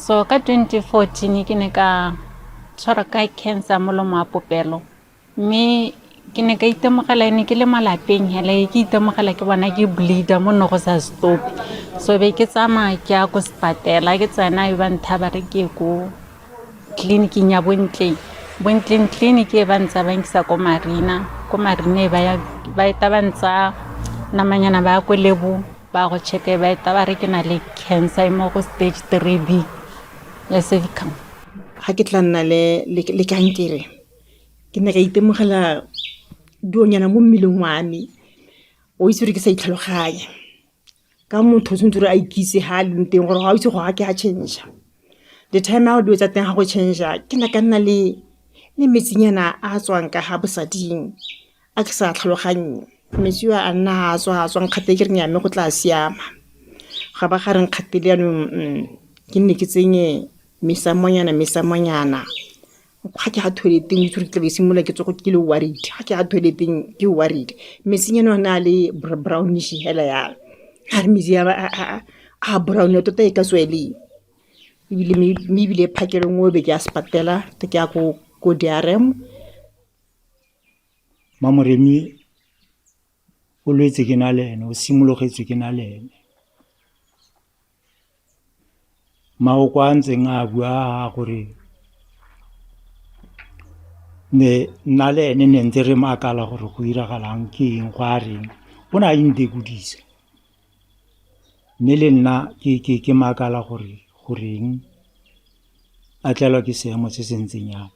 So ka 2014 ke ne ka tshwarwa ka cancer ya molomo wa popelo, mme ke ne ka itemogela ne ke le mo lapeng hela, ke itemogela ke bona ke bleeda mo nne go sa stop. So be ke tsamaya ke ya ko sepatela, ke tsena e ba ntha ba re ke ko tleliniking ya Bontleng. Bontleng clinic e ba ntsa ba nkisa ko Marina, ko Marina e ba ya ba eta ba ntsa namanyana ba ya ko lebo ba go checka, ba eta ba re ke na le cancer e mo go stage 3B ya cervical. Ga ke tla nna le kankere, ke ne ka itemogela dilonyana mo mmeleng wa me, o itse gore ke sa itlhaloganya. Ka motho o tshwanetse gore a ikitse ga a leng teng gore ga o itse gore ga ke a change-a. The time ya dilo tsa teng ga go change-a, ke ne ka nna le metsinyana a a tswang ka ga bosading a ke sa tlhaloganyeng. Metsi a nna a tswa a tswa nkgatele ke re nnyaa mme go tla siama. Ga ba ga re nkgatele jaanong ke nne ke tsenye mesamonyana mesamonyana. Ga ke ya toilet-eng, itse gore ke tlabe ke simolola ke tsoga ke le worried, ga ke ya toilet-eng ke worried. Metsinyana one a le brownish hela yalo, a re metsi a brown tota e ka tswa e le eng. Ebile mme ebile phakelo nngwe be ke ya sepatela, ke ya ko D_R_M. Mmamoremi o lwetse ke na le ene, o simologetswe ke na le ene. Mahoko a ntseng a bua a gore ne nna le ene ne ntse re makala gore go iragalang ke eng, go a reng, o ne a intekodisa. Mme le nna ke makala gore goreng a tlelwa ke seemo se se ntseng jalo.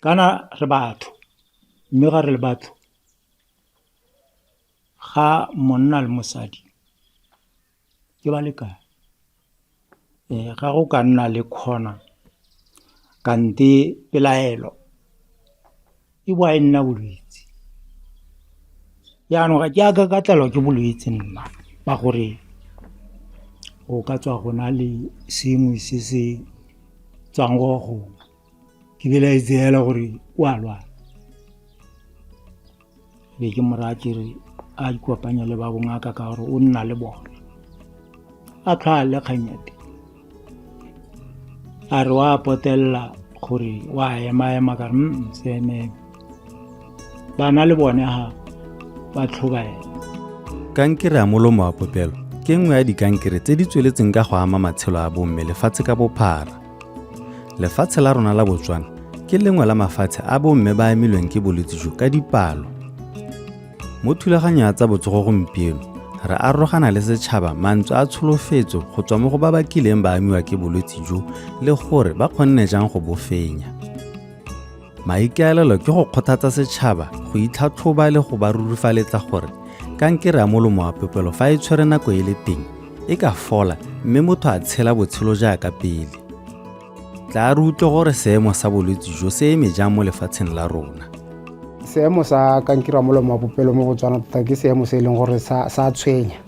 Kana re batho, mme ga re le batho ga monna le mosadi ke balekane. Ga go ka nna le corner kante pelaelo e boa e nna bolwetse. Jaanong ga ke a ka ka tlelwa ke bolwetse nna ba gore go ka tswa go na le sengwe se se tswang go gongwe, ke belaetse fela gore o a lwala. Be ke mo raya ke re a ikopanye le ba bongaka ka gore o nna le bone, a tlhwale kgang ya teng. A re wa potelela gore wa ema-ema, ka re se eme, bana le bone ga ba tlhobaela. Kankere ya molomo wa popelo ke nngwe ya dikankere tse di tsweletseng ka go ama matshelo a bomme lefatshe ka bophara. Lefatshe la rona la Botswana ke lengwe la mafatshe a bomme ba amilweng ke bolwetse jo ka dipalo. Mo thulaganyong ya tsa botsogo gompieno, re arogana le setšhaba mantswe a tsholofetso go tswa mo go ba ba kileng ba amiwa ke bolwetse jo le gore ba kgonne jang go bo fenya. Maikaelelo ke go kgothatsa setšhaba go itlhatlhoba le go ba rurifaletsa gore kankere ya molomo wa popelo fa e tshwere nako e le teng e ka fola mme motho a tshela botshelo jaaka pele. Tla re utlwe gore seemo sa bolwetse jo se eme jang mo lefatsheng la rona. Seemo sa kankere ya molomo wa popelo mo Botswana tota ke seemo se e leng gore sa tshwenya.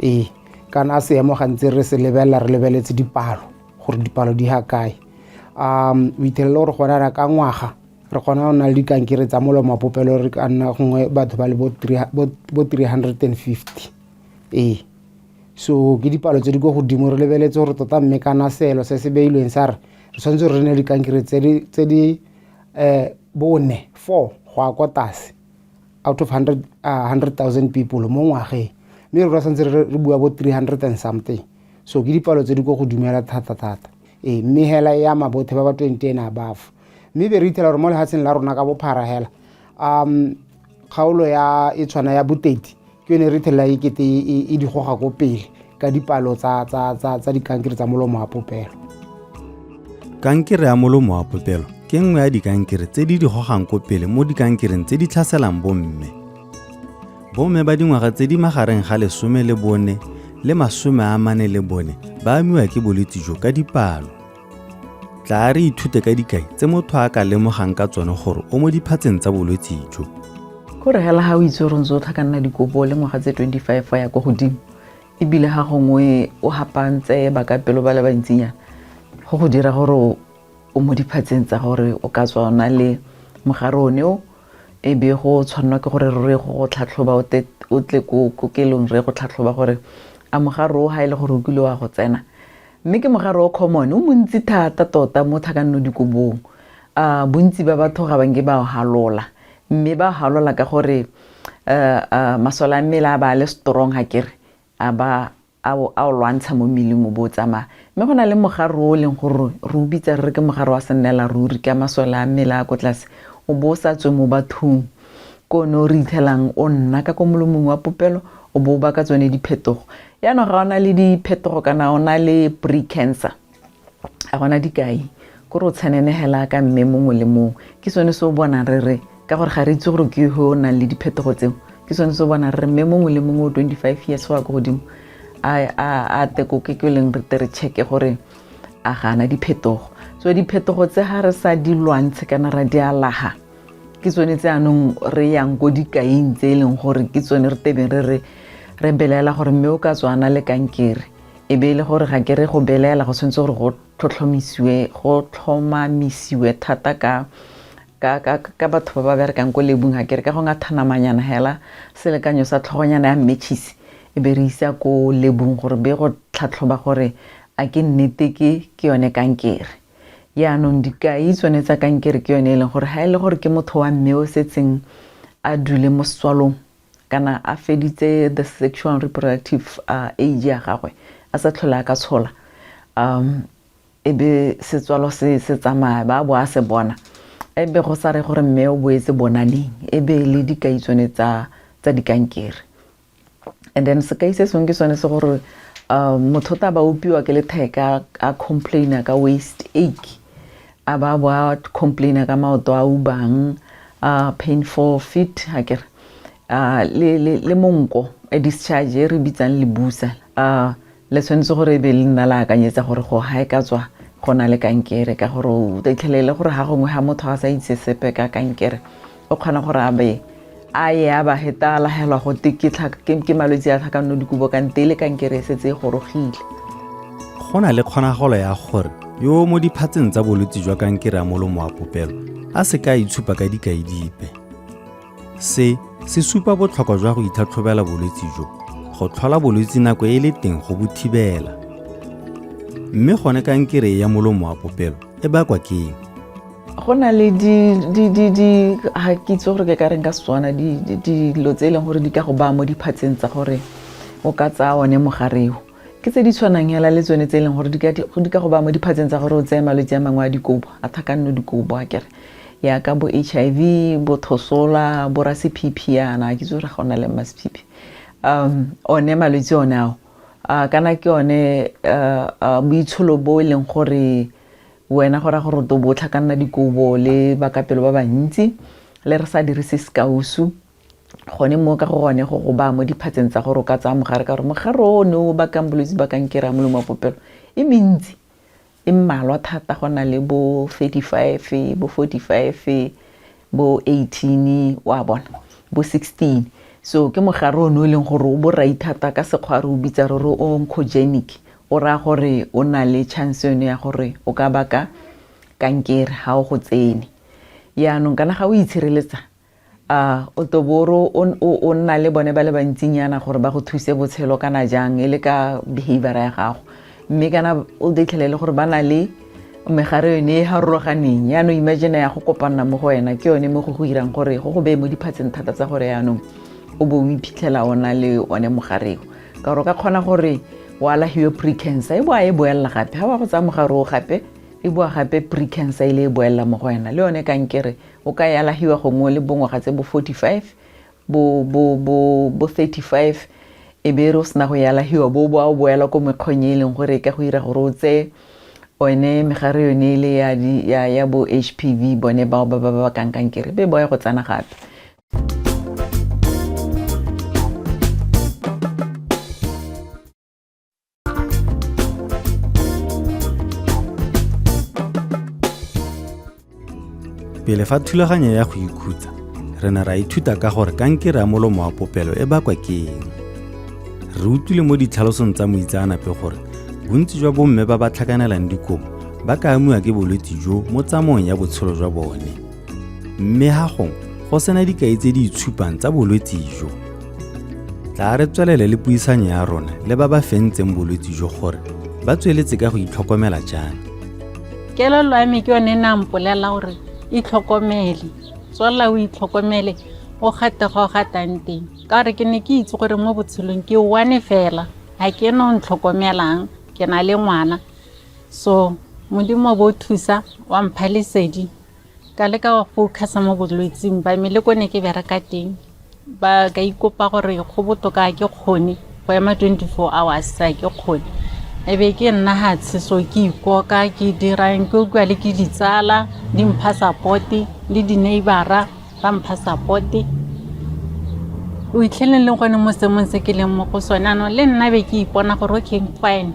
Ee, kana seemo gantsi re se lebelela re lebeletse dipalo, gore dipalo di ga kae. O ithekele gore gone ra ka ngwaga re kgona go nna le dikankere tsa molomo wa popelo re ka nna gongwe batho ba le bo 350. Ee, so ke dipalo tse di ko godimo, re lebeletse gore tota mme kana seelo se se beilweng sa re re tshwanetse gore re nne dikankere tse di bone, 4 go ya kwa tlase out of 100,000 people mo ngwageng, mme rona santse re bua bo 300 and something. So ke dipalo tse di ko godimo hela thata-thata. Ee, mme hela e ama bothe ba ba 20 and above. Mme be re ithela gore mo lefatsheng la rona ka bophara hela, kgaolo ya e tshwana ya Boteti ke yone re ithela e kete e di goga ko pele ka dipalo tsa dikankere tsa molomo wa popelo. Kankere ya molomo wa popelo ke nngwe ya dikankere tse di di gogang ko pele mo dikankereng tse di tlhaselang bomme. Bomme ba dingwaga tse di magareng ga 14 le 44 ba amiwa ke bolwetse jo ka dipalo. Tla re ithute ka dikai tse motho a ka lemogang ka tsone gore o mo diphatseng tsa bolwetse jo. Kore hela ga o itse gore ntse o tlhakanna dikobo le ngwaga tse 25 fa ya ko godimo, ebile ga gongwe o hapantse ba ka pelo ba le bantsinyana, go go dira gore o mo diphatseng tsa gore o ka tswa o na le mogare one o, e be go tshwanelwa ke gore re go go tlhatlhoba, o tle ko kokelong re go tlhatlhoba gore A mogare o ga e le gore o kile wa go tsena, mme ke mogare o common, o montsi thata tota mo tlhakanno dikobong. Bontsi ba batho ga banke ba o halola, mme ba halola ka gore masole a mmele a ba a le strong, ga kere a ba a o lwantsha mo mmeleng o bo o tsamaya. Mme go na le mogare o e leng gore re o bitsa re re ke mogare wa sennela ruri, ka masole a mmele a ko tlase o bo o sa tswe mo bathong, ke one o re itlhelang o nna ka ko molomong wa popelo, o bo o baka tsone diphetogo. Yaanong ga o na le diphetogo kana o na le pre-cancer, ga gona dikai, kore o tshenenegela ka mme mongwe le mongwe. Ke sone se o bonang re re, ka gore ga re itse gore ke yo o nang le diphetogo tseo, ke sone se o bonang re re mme mongwe le mongwe o 25 years go ya ko godimo a tekoke ke leng re tere checke gore a ga ana diphetogo. So diphetogo tse ga re sa di lwantshe kana ra di alaga, ke tsone tse anong re yang ko dikaing tse e leng gore ke tsone re tebeng re re re belaela gore mme o ka tswa a na le kankere. E be e le gore ga ke re go belaela go tshwanetse gore go tlhotlhomisiwe, go tlhomamisiwe thata ka ka ka ka batho ba ba berekang ko lebung, ga ke re ka go ngathanamanyana hela selekanyo sa tlhogonyana ya mmetšhisi, e be re isa ko lebung gore be go tlhatlhoba gore a ke nnete ke ke yone kankere. Yaanong dikai tsone tsa kankere ke yone e leng gore ga e le gore ke motho wa mme o setseng a dule mo setswalong kana a feditse the sexual reproductive age ya gagwe, a sa tlhole a ka tshola, e be setswalo se se tsamaya ba bo a se bona, e be go sa re gore mme o boetse bonaneng, e be le dikai tsone tsa dikankere. And then sekai se sengwe ke sone se gore motho ta ba opiwa ke letheka, a complaina ka waist ache, a ba bo a complaina ka maoto a ubang, painful feet, ha ke re le monko, a discharge e re bitsang lebusa, le tshwanetse gore e be le nna la akanyetsa gore go ga e ka tswa go na le kankere, ka gore o itlhelele gore ga gongwe ga motho a sa itse sepe ka kankere, o kgona gore a be a ye a ba heta a lahelwa go te ke malwetse a tlhakanno dikobo, kante le kankere e setse e gorogile. Go na le kgonagalo ya gore yo mo diphatseng tsa bolwetse jwa kankere ya molomo wa popelo a se ka itshupa ka dikai dipe. Se se supa botlhokwa jwa go itlhatlhobela bolwetse jo, go tlhola bolwetse nako e le teng go bo thibela. Mme gone kankere ya molomo wa popelo e bakwa ke eng? Go na le di di di di ga ke itse gore ke ka reng ka Setswana, dilo tse e leng gore di ka go baya mo diphatseng tsa gore o ka tsaya one mogareo, ke tse di tshwanang hela le tsone tse e leng gore di ka go baya mo diphatseng tsa gore o tseye malwetse a mangwe a dikobo, a tlhakanno dikobo, a kere yaka bo HIV, bo thosola, bo rasephiphi yana, ke itse gore ga o na le mmasephipi, one malwetse one ao, kana ke one boitsholo bo e leng gore wena go raya gore o bo tlhakanna dikobo le bakapelo ba bantsi, le re sa dirise sekausu gone mo ka go gone go go baya mo diphatseng tsa gore o ka tsaya mogare, ka gore mogare o ne o bakang bolwetse ba kankere ya molomo wa popelo e mentsi, e mmalwa thata, go na le bo 35, bo 45, bo 18, wa bona, bo 16. So ke mogare one o e leng gore o borai thata, ka sekgwa re o bitsa re re oncogenic, o raya gore o na le chance yone ya gore o ka baka kankere ga o go tsene. Yaanong kana ga o itshireletsa, a o toboro o nna le bone ba le bantsinyana gore ba go thuse botshelo kana jang, e le ka behavior ya gago, mme kana o itlhelele gore ba na le megare yone e harologaneng. Yaanong imagine ya go kopanna mo go wena, ke yone mo go go irang gore go go beye mo diphatseng thata tsa gore yaanong o bo o iphitlhela o na le one mogareo, ka gore o ka kgona gore o alahiwe pre-cancer, e boa e boelela gape, ga wa go tsaya mogare o gape e boa gape pre-cancer ile e boelela mo go wena. Le yone kankere o ka e alahiwa gongwe le bongwaga tse bo 45, bo bo bo bo 35, e be re o sena go e alahiwa bo boa o boela ko mekgweng e leng gore e ka go ira gore o tseye one megare yone e le ya ya bo HPV, bone bao ba ba ba bakang kankere, be boya go tsena gape. Pele fa thulaganyo ya go ikhutsa, re ne ra ithuta ka gore kankere ya molomo wa popelo e bakwa ke eng. Re utlwile mo ditlhalosong tsa moitseanape gore bontsi jwa bomme ba ba tlhakanelang dikobo ba ka amiwa ke bolwetse jo mo tsamaong ya botshelo jwa bone, mme ga gongwe go sena dikai tse di itshupang tsa bolwetse jo. Tla re tswelele le puisanyo ya rona le ba ba fentseng bolwetse jo gore ba tsweletse ka go itlhokomela jang. Kelello ya me ke yone e ne a mpolelela gore itlhokomele, tswelela o itlhokomele, o gate ga o gatang teng. Ka gore ke ne ke itse gore mo botshelong ke one fela, ga ke ene o ntlhokomelang, ke na le ngwana. So Modimo bo thusa wa mpha lesedi ka leka go focusa mo bolwetsing ba me le ko ne ke bereka teng ba ka ikopa gore go botoka ke kgone go ema 24 hours a ke kgone e be ke nna hatshe so ke ikoka ke dirang ke utlwa le ke ditsala di mpha support le di-neighbora ba mpha support o itlheleng le gone mo seemong se ke leng mo go sone anong le nna be ke ipona gore okay fine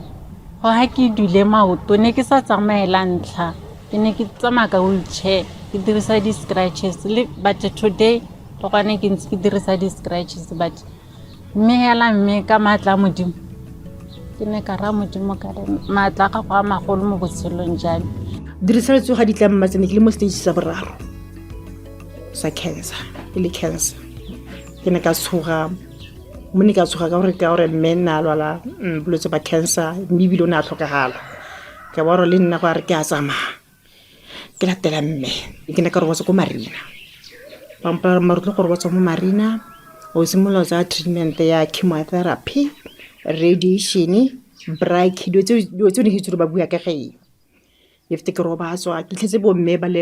go ga ke dule maoto ne ke sa tsamaela ntlha ke ne ke tsamaya ka wheelchair ke dirisa di-scratches le but today le gone ke ntse ke dirisa di-scratches but mme hela mme ka maatla a modimo ke ne ka raya modimo ka re maatla a gago a magolo mo botshelong jame. Dirisa letsogo ga di tla mmatse ne ke le mo stage sa boraro sa cancer e le cancer ke ne ka tshoga mo ne ka tshoga ka gore ka gore mme nna a lwala bolwetse ba cancer mme ebile o ne a tlhokagala ka ba gore le nna go a re ke a tsamaya ke latela mme ke ne ka robatsa ko marina ba mpolelela mare o tlo go robatsa mo marina o simolola o tsaya treatment ya chemotherapy radiation brake dilo tseo ne ke itse gore ba bua ka ga eng if ke robatswa ke tlhetse bomme ba le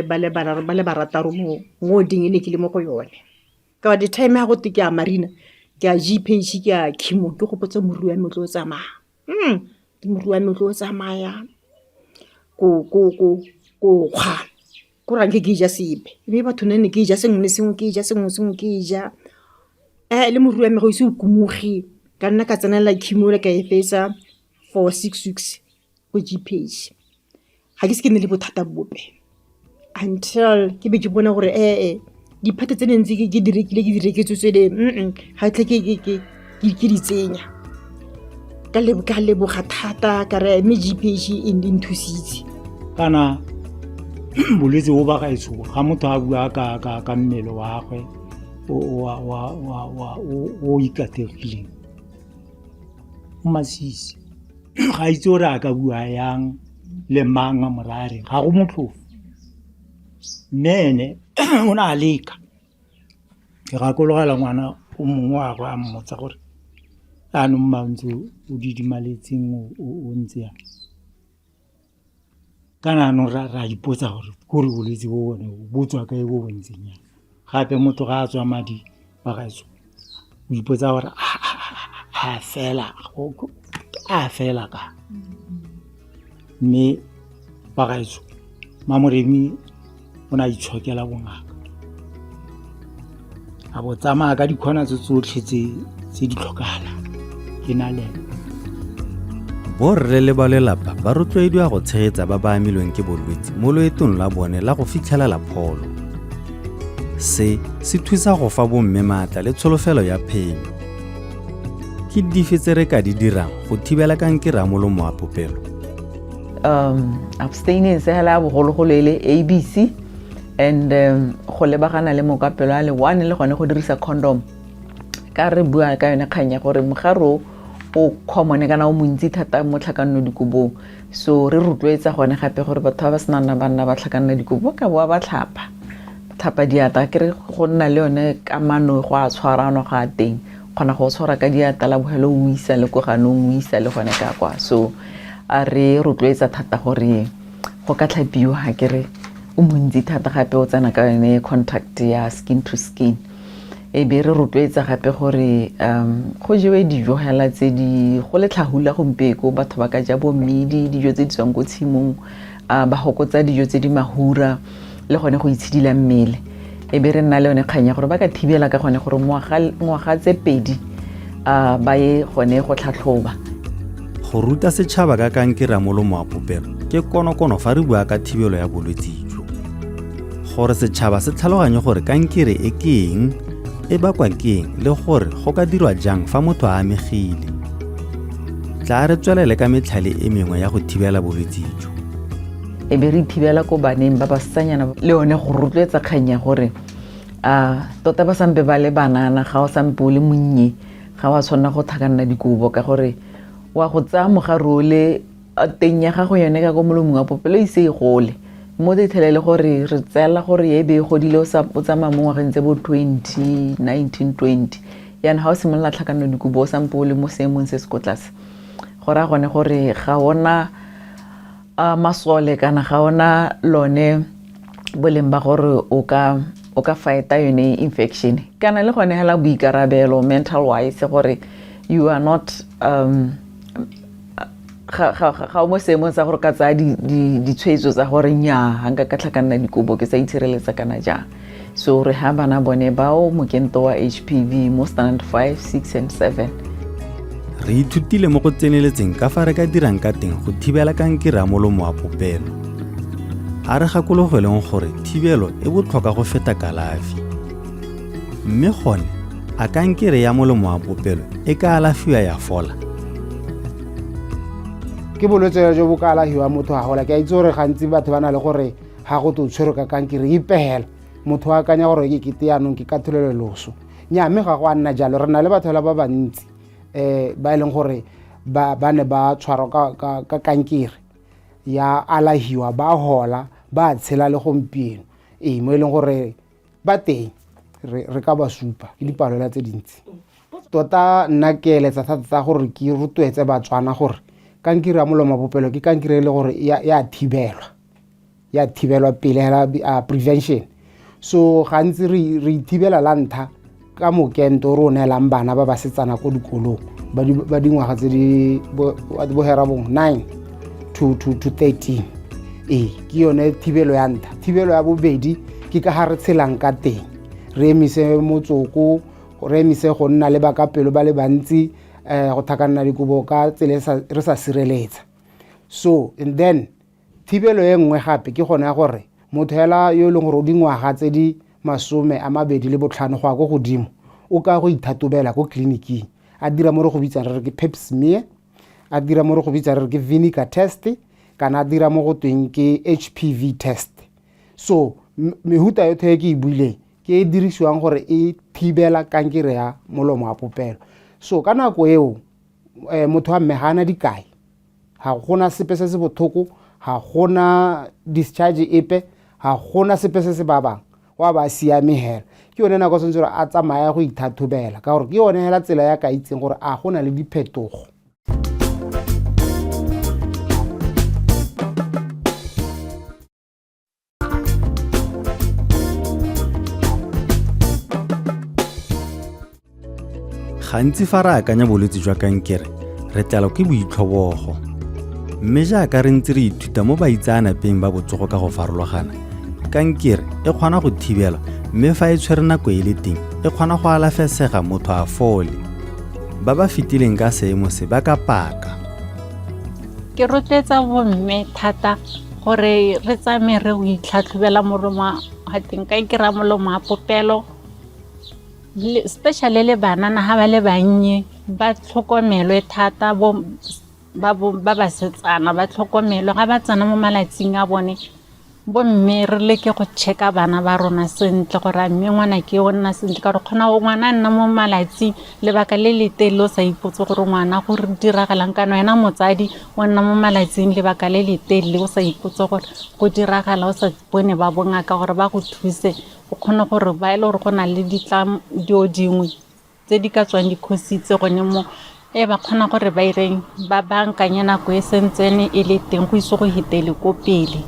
barataro mo ward-eng e ne ke le mo go yone. Ka the time ya gote ke a marina ke a G_P_H ke a chemo ke gopotse moriri wa me o tlo tsamaya moriri wa me o tlo tsamaya ko kgwa ko re ga nke ke ja sepe mme batho nna ne ke ja sengwe le sengwe ke ja sengwe le sengwe ke ja le moriri wa me ga o ise o kumoge ka nna ka tsenela chemo ka e fetsa for six weeks. Ko G_P_H ga ke se ke nne le bothata bope until ke be ke bona gore ee diphate tse ne ntse ke di rekile ke di reketse tsele ga tlhe ke di tsenya ka leboga thata ka re mme G_P_H e nthusitse. Kana bolwetse bo ba gaetsho ga motho a bua ka mmele wa gagwe o ikategileng o masisi. Ga itse gore a ka bua yang le mang a mo raya reng, ga go motlhofo. Mme ene o ne a leka, ke gakologelwa ngwana o mongwe wa gagwe a mmotsa gore jaanong mma o ntse o didimaletseng o ntse yang. Kana jaanong re a ipotsa gore k'ore bolwetse bo bone bo tswa kae bo bo ntseng jang. Gape motho ga a tswa madi wa gaetsho o ipotsa gore a fela a fela ka mme wa gaetsho Mamoremi o ne a itshokela bongaka a bo tsamaya ka dikhona tse tsotlhe tse di tlhokagalang ke na le ene. Borre le ba lelapa ba rotloediwa go tshegetsa ba ba amilweng ke bolwetse mo loetong la bone la go fitlhelela pholo. Se se thusa go fa bomme maatla le tsholofelo ya phenyo. Ke dife tse re ka di dirang go thibela kankere ya molomo wa popelo? Abstaining se hela bogologolo e le ABC and go lebagana le mokapelo a le one le gone go dirisa condom ka re bua ka yone kgang ya gore mogare o o common kana o montsi thata mo tlhakanno dikobong so re rotloetsa gone gape gore batho ba ba senang banna ba tlhakanna dikobo ka boa ba tlhapa tlhapa diatla ke re go nna le yone kamano go a tshwaranwa go a teng kgona go tshwara ka diatla la bogelo o isa le ko ganong o isa le gone ka kwa so a re rotloetsa thata gore go ka tlhapiwa ga ke re o montsi thata gape o tsena ka yone contact ya skin to skin e be re rotloetsa gape gore go jewe dijo hela tse di go le tlhahula gompieko batho ba ka ja bo mmidi dijo tse di tswang ko tshimong ba gokotsa dijo tse di mahura le gone go itshidila mmele e be re nna le yone kgang ya gore ba ka thibela ka gone gore ngwaga tse pedi ba ye gone go tlhatlhoba. Go ruta setšhaba ka kankere ya molomo wa popelo ke konokono fa re bua ka thibelo ya bolwetse jo. Gore setšhaba se tlhaloganye gore kankere e ke eng, e bakwa ke eng le gore go ka dirwa jang fa motho a amegile. Tla re tswelele ka metlhale e mengwe ya go thibela bolwetse jo. E be re thibela ko baneng ba basetsanyana le yone go rotloetsa kgang ya gore a tota ba sampe ba le banana ga o sampe o le monnye Ga wa tshwanela go tlhakanela dikobo ka gore wa go tsaya mogare ole teng ya gago yone ka ko molomong wa popelo ise e gole mo ditlhele le gore re tseela gore e be e godile o tsamaya mo ngwageng tse bo 20 19 20 yana ga o simolola tlhakanelo dikobo o sampo o le mo seemong se se ko tlase go raya gone gore ga ona masole kana ga ona lone boleng ba gore o ka o ka fighta yone infection kana le gone hela boikarabelo mental wise gore you are not um ga o mo seemong sa gore ka tsaya ditshwetso tsa gore nnyaa ga nka ka tlhakanna dikobo ke sa itshireletsa kana jang. So re ha bana bone bao mokento wa HPV mo standard 5, 6 and 7. Re ithutile mo go tseneletseng ka fa re ka dirang ka teng go thibela kankere ya molomo wa popelo. A re gakologelweng gore thibelo e botlhokwa go feta kalafi. Mme gone, a kankere ya molomo wa popelo e ka alafiwa ya fola? Ke bolwetse jo bo ka alafiwang motho a gola. Ke a itse gore gantsi batho ba na le gore ga go to tshwerwe ka kankere ipegela motho a akanya gore ke kete yaanong ke katholelo loso. Nnyaa, mme ga go a nna jalo. Re na le batho ba bantsi ba e leng gore ba ne ba tshwarwa ka kankere ya alahiwa, ba hola, ba tshela le gompieno. Ee, mo e leng gore ba teng re ka ba supa ke dipalola tse dintsi. Tota nna ke eletsa thata gore ke rotloetse Batswana gore kankere ya molomo wa popelo ke kankere e le gore ya thibelwa. Ya thibelwa pele hela prevention. So gantsi re ithibela la ntlha ka mokento re o neelang bana ba basetsana ko dikolong ba dingwaga tse di bohera bongwe 9 to 13. Ee, ke yone thibelo ya ntlha. Thibelo ya bobedi ke ka ga re tshelang ka teng, re emise motsoko, re emise go nna le bakapelo ba le bantsi, go tlhakanela dikobo ka tsela re sa sireletsa. So and then thibelo e nngwe gape ke gone ya gore motho hela yo e leng gore o dingwaga tse di 25 go ya ko godimo o ka go ithatobela ko tleliniking, a dira mo re go bitsang re re ke pap smear, a dira mo re go bitsang re re ke vinegar test, kana a dira mo go tweng ke HPV test. So mehuta yotlhe e ke e buileng ke e dirisiwang gore e thibela kankere ya molomo wa popelo. So ka nako eo motho wa mme ga ana dikai, ga gona sepe se se botlhoko, ga gona discharge epe, ga gona sepe se se babang, wa ba siame hela. Ke yone nako tshwanetse gore a tsamaye go ithathobela, ka gore ke yone hela tsela ya ka itseng gore a gona le diphetogo. Gantsi fa re akanya bolwetse jwa kankere, re tlelwa ke boitlhobogo. Mme jaaka re ntse re ithuta mo baitseanapeng ba botsogo ka go farologana, kankere e kgona go thibelwa mme fa e tshwere nako e le teng, e kgona go alafesega motho a fole. Ba ba fetileng ka seemo se ba ka paka. Ke rotloetsa bomme thata gore re tsamaye re go itlhatlhobela molomo wa teng, kankere ya molomo wa popelo, especially le banana ga ba le bannye ba tlhokomelwe thata, ba basetsana ba tlhokomelwe ga ba tsena mo malatsing a bone. Bomme re leke go check-a bana ba rona sentle gore a mme ngwana ke o nna sentle, ka gore kgona go ngwana a nna mo malatsing lebaka le le telele o sa ipotse gore ngwana go diragalang, kana wena motsadi o nna mo malatsing lebaka le le telele o sa ipotse gore go diragala, o sa bone ba bongaka gore ba go thuse o kgone gore ba e le gore go na le dio dingwe tse di ka tswang di khositse gone mo, e ba kgona gore ba ireng ba bankanye nako e sentsene e le teng go ise go fetele ko pele.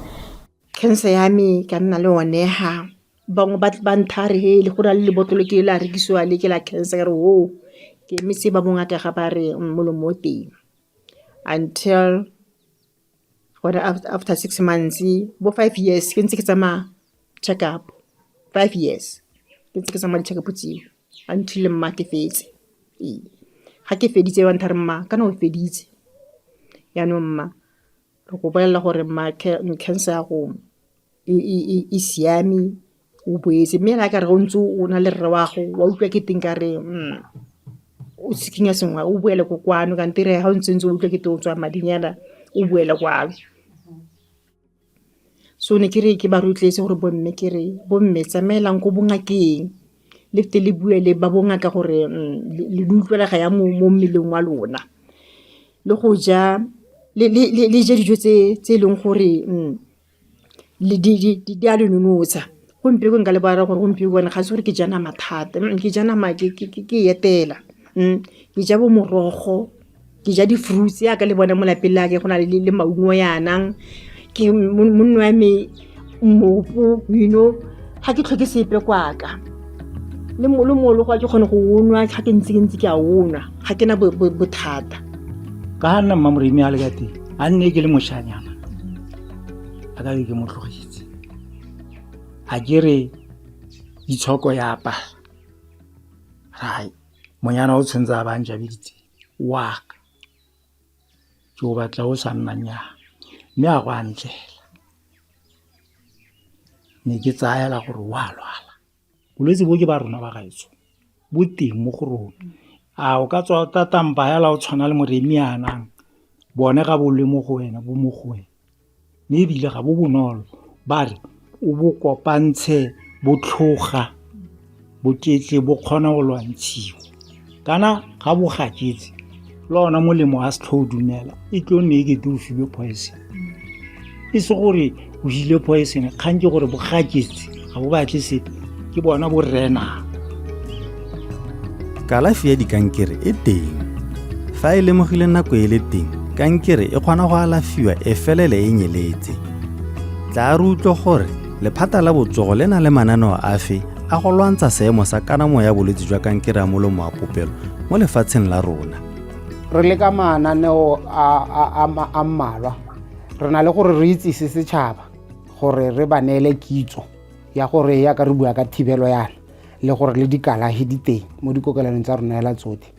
Cancer ya me ka nna le one ha bangwe ba nthaya re he go na le lebotlolo ke la rekisiwa le ke la cancer ka re ke emetse ba bongaka ga ba re molomo o teng until gone after 6 months bo 5 years ke ntse ke tsamaya check up, 5 years ke ntse ke tsamaya di-check up tseo until mma ke fetse. Ee, ga ke feditse ba nthaya re mma kana o feditse jaanong mma re go bolelela gore mma cancer ya go e siame o boetse, mme a kare o ntse o na le rre wa go wa utlwa ke teng kare o tshikinya sengwe o boele ko kwano kante ga o ntse ntse o utlwa ke teng o tswa madinyana o boele kwano. So ne ke re ke ba rotloetse gore bomme ke re bomme tsamaelang ko bongakeng Le fete le bue le ba bongaka gore le utlwela ga ya mo mmeleng wa lona. Le go ja le je dijo tse e leng gore di a le nonotsha. Gompieno nka le bolela gore gompieno ga se gore ke ja nama thata, ke ja nama ke e etela. Ke ja bo morogo, ke ja di-fruits yaka le bona mo lapeng la ka go na le maungo yana, ke monna wa me mmopo ga ke tlhoke sepe kwa ka. Le mologo ke kgone go o nwa ga ke ntse ke ntse ke a o nwa, ga ke na bothata. Ka nna MmaMoremi a le ka teng, a nne ke le mošanyana, a ka be ke mo tlogetse. A ke re itshoko ya apara, rai monyana o tshwanetse a ba njabeditse wa ka, ke o batla o sa nna nnyaa, mme a go a ntlela. Ne ke tsayela gore wa lwala. Bolwetse bo ke ba rona ba gaetsho, bo teng mo go rona. A o ka tswa o tatampa hela o tshwana le Moremi yanang, bone ga bo le mo go wena bo mo go wena. Mme ebile ga bo bonolo, ba re o bo kopantshe bo tlhoga bo ketle bo kgona go lwantshiwa. Kana ga bo gaketse le ona molemo ga se tlho o dumela, e tlo nne e kete o filwe poison. E se gore o jile poison, kgang ke gore bo gaketse ga bo batle sepe, ke bona bo renang. Kalafi ya dikankere e teng. Fa e lemogile nako e le teng, kankere e kgona go alafiwa e felele e nyeletse. Tla re utlwe gore lephata la botsogo le na le mananeo afe a go lwantsha seemo sa kanamo ya bolwetse jwa kankere ya molomo wa popelo mo lefatsheng la rona. Re leka mananeo a mmalwa. Re na le gore re itsise setšhaba gore re ba neele kitso ya gore yaka re bua ka thibelo yana le gore le dikalafi di teng mo dikokelwaneng tsa rona hela tsotlhe.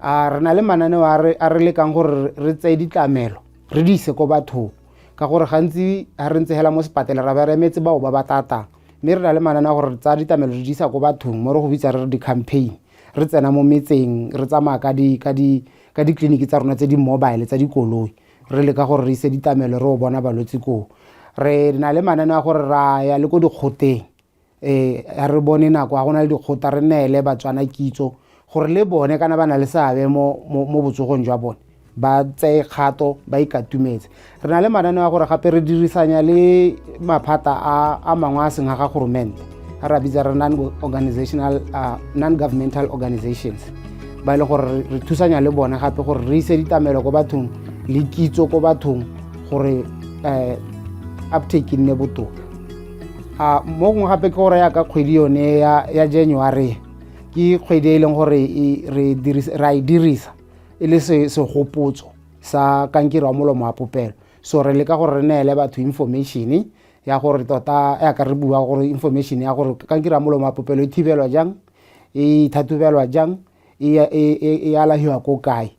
Re na le mananeo a re lekang gore re tseye ditlamelo re di ise ko bathong, ka gore gantsi ha re ntse hela mo sepatela ra be re emetse bao ba ba tatang, mme re na le mananeo a gore re tsaya ditlamelo re di isa ko bathong mo re go bitsa re re di-campaign. Re tsena mo metseng re tsamaya ka ditleliniki tsa rona tse di mobile tsa dikoloi, re leka gore re ise ditlamelo re o bona balwetse koo. Re na le mananeo a gore ra ya le ko dikgoteng, re bone nako ga go na le dikgota re neele Batswana kitso gore le bone kana ba na le seabe mo botsogong jwa bone, ba tseye kgato ba ikatumetse. Re na le mananeo a gore gape re dirisanya le maphata a mangwe a seng a ga goromente, a re a bitsa re non-governmental organizations, ba e le gore re thusanya le bone gape gore re ise ditlamelo ko bathong le kitso ko bathong gore uptake e nne botoka. Mo gongwe gape ke gore yaka kgwedi yone ya January ke kgwedi e leng gore re a e dirisa e le segopotso sa kankere wa molomo wa popelo. So re leka gore re neele batho information ya gore tota yaka re bua gore information ya gore kankere ya molomo wa popelo e thibelwa jang, e tlhatlhobelwa jang, e alafiwa ko kae.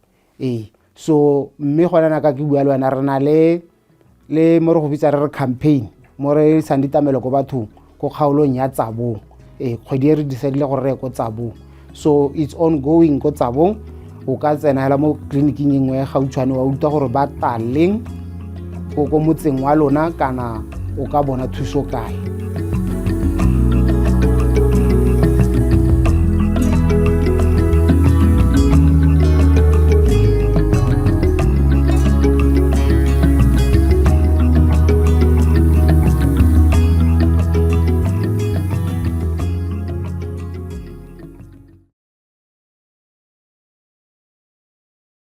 So mme gone na ka ke bua le wena re na le mo re go bitsa re re campaign mo re isang ditlamelo ko bathong ko kgaolong ya Tsabong. Kgwedi e re decide-ile gore re ye ko Tsabong, so it's ongoing ko Tsabong. O ka tsena hela mo tleliniking e nngwe gautshwane wa utlwa gore ba taleng ko motseng wa lona kana o ka bona thuso kae.